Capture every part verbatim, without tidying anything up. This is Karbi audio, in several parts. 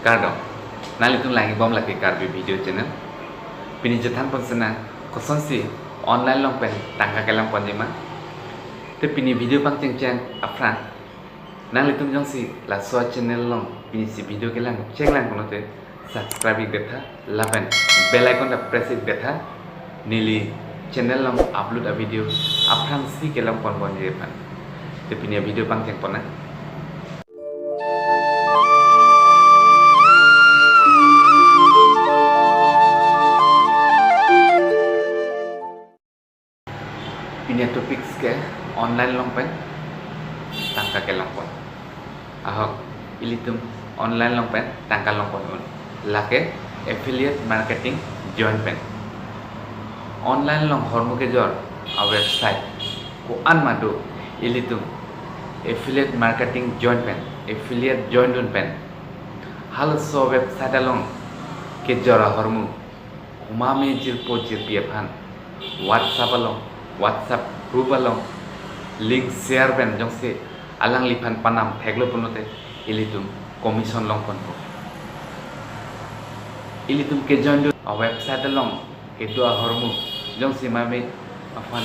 Kardom, nanglitum langji bom lake Karbi Video Channel. Pini chethan pon sena kosonsi online along pen tangka kelang ponji ma. Te pini video pangchengcheng aphrang, nanglitum jongsi laso channel along pinisi video kelang chenglang pulote subscribe ik detha, lapen bell icon ta press ik detha, neli channel along upload a video aphrangsi kelang pon ponji aphan. Te pini video pangcheng pon nang. Pini topics ke online along pen tangka kelang pon. Ahok, ilitum online along pen tangka long pon un. Lake affiliate marketing join pen. Online along ahormu kejor a website ko-an ma do, ilitum affiliate marketing join pen, affiliate join dun pen, halaso website along kejor ahormu komatne jirpo jirpi aphan WhatsApp along, WhatsApp group along link share pen jongsi alangliphan panam theklo pulote ilitum commission long ponpo. Ilitum kejoin dun a website along kedo ahormu jongsi mame aphan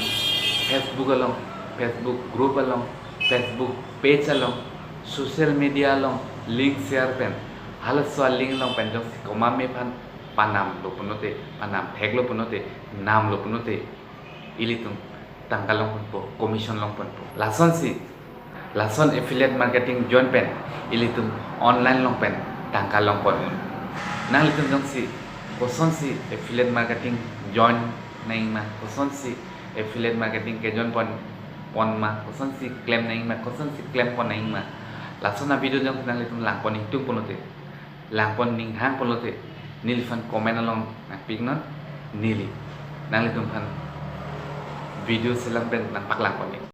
Facebook along, Facebook group along, Facebook page along, social media along link share pen, halaso a link along pen jongsi komatne aphan panam lo pulote, panam theklo pulote, nam lo pulote, ilitum tangka long ponpo, commission long ponpo. Lasonsi, lason affiliate marketing join pen ilitum online along pen tangka long pon un. Nanglitum jongsi kosonsi affiliate marketing join nangji ma, kosonsi affiliate marketing kejoin pon pon ma, kosonsi klem nangji ma, kosonsi klem pon nangji ma, lason a video jongsi nanglitum lang pon ingtung pulote, lang pon ning hang pulote, neliphan comment along nangpik non, neli nanglitum aphan video selam pen nangpaklang pon ik.